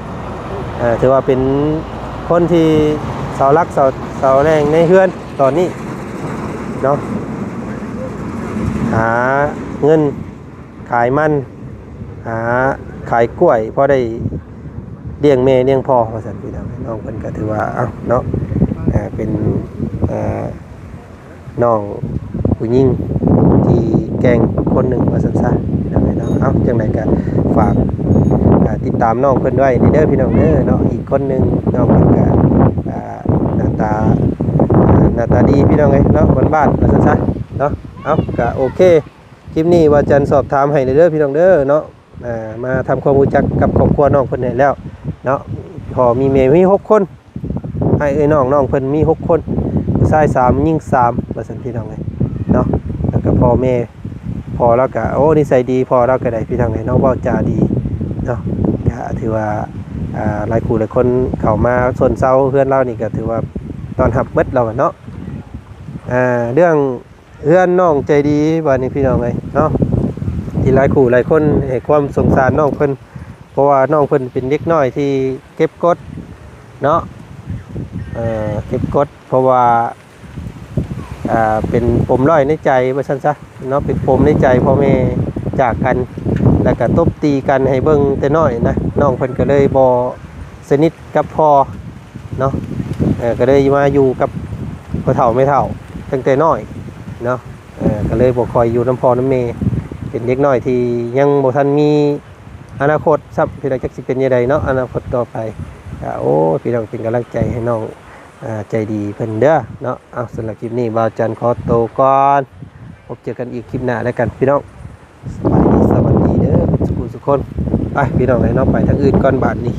ເອີ ຖືວ່າເປັນຄົນທີ່ເສົາຫຼັກເສົາ ເສົາແຮງໃນເຮືອນຕອນນີ້ເນາະ ຫາເງິນ ຂາຍມັນ ຫາຂາຍກ້ວຍ ພໍໄດ້ລ້ຽງແມ່ລ້ຽງພໍ່ວ່າຊັ້ນພີ່ນ້ອງ. ນ້ອງເພິ່ນກໍຖືວ່າ ເອົ້າ ເນາະ ເປັນ ເອີ ນ້ອງຜູ້ຍິງທີ່ແກ່ງຄົນໜຶ່ງວ່າຊັ້ນຊະພີ່ນ້ອງເນາະ. ເອົ້າ ຈັ່ງໃດກໍຝາກ ເອີ ຕິດຕາມນ້ອງເພິ່ນໄວ້ເດີພີ່ນ້ອງເດີເນາະ. ອີກຄົນໜຶ່ງ ນ້ອງເພິ່ນກໍ ເອີ ໜ້າຕາ ເອີ ໜ້າຕາດີພີ່ນ້ອງເອີຍເນາະ ບ້ານໆວ່າຊັ້ນຊະເນາະ. ເອົ້າ ກໍໂອເຄ ຄລິບນີ້ວ່າຈັນສອບຖາມໃຫ້ເດີພີ່ນ້ອງເດີເນາະ. ເອີ ມາທຳຄວາມຮູ້ຈັກກັບຄອບຄົວນ້ອງເພິ່ນໃຫ້ແລ້ວເນາະ. ພໍ່ມີແມ່ມີຫົກຄົນ ອ້າຍເອື້ອຍນ້ອງ ນ້ອງເພິ່ນມີຫົກຄົນ ຜູ້ຊາຍສາມ ຍິງສາມ ວ່າຊັ້ນພີ່ນ້ອງເອີຍເນາະ. ແລ້ວກໍພໍ່ແມ່ ພໍ່ລາວກໍ ໂອ້ ນິໄສດີ ພໍ່ລາວກໍໄດ້ພີ່ນ້ອງເອີຍເນາະ ເວົ້າຈາດີເນາະ. ກໍຖືວ່າ ອ່າ ຫຼາຍຄູ່ຫຼາຍຄົນເຂົ້າມາຊົນເຊົາເຮືອນລາວນີ້ ກໍຖືວ່າຕ້ອນຮັບເບິດລາວເນາະ. ອ່າ ເລື່ອງ ເຮືອນນ້ອງໃຈດີບາດນີ້ພີ່ນ້ອງເອີຍເນາະ ທີ່ຫຼາຍຄູ່ຫຼາຍຄົນໃຫ້ຄວາມສົງສານນ້ອງເພິ່ນ ເພາະວ່ານ້ອງເພິ່ນເປັນເດັກນ້ອຍທີ່ເກັບກົດເນາະ. ເອີ ເກັບກົດ ເພາະວ່າ ອ່າ ເປັນປົມດ້ອຍໃນໃຈວ່າຊັ້ນຊະເນາະ ເປັນປົມໃນໃຈ ພໍ່ແມ່ຈາກກັນ ແລ້ວກະຕົບຕີກັນໃຫ້ເບິ່ງແຕ່ນ້ອຍນະ. ນ້ອງເພິ່ນກໍເລີຍບໍ່ສະໜິດກັບພໍ່ເນາະ ເອີ ກໍເລີຍມາຢູ່ກັບພໍ່ເຖົ້າແມ່ເຖົ້າຕັ້ງແຕ່ນ້ອຍເນາະ. ເອີ ກໍເລີຍບໍ່ຄ່ອຍຢູ່ນຳພໍ່ນຳແມ່ ເປັນເດັກນ້ອຍທີ່ຍັງບໍ່ທັນມີອະນາຄົດຊ້ຳ ພີ່ນ້ອງ ຈັກຊິເປັນຈັ່ງໃດເນາະ ອະນາຄົດຕໍ່ໄປ. ກໍ ໂອ້ ພີ່ນ້ອງ ເປັນກຳລັງໃຈໃຫ້ນ້ອງ ອ່າ ໃຈດີເພິ່ນເດີເນາະ. ເອົາ ສຳລັບຄລິບນີ້ ບ່າວຈັນຂໍໂຕກ່ອນ ພົບເຈີກັນອີກຄລິບໜ້າແລ້ວກັນພີ່ນ້ອງ. ສະບາຍດີ ສະຫວັດດີເດີ ເບິດສູ່ຜູ້ສູ່ຄົນ. ໄປພີ່ນ້ອງເອີຍເນາະ ໄປທາງອື່ນກ່ອນບາດນີ້.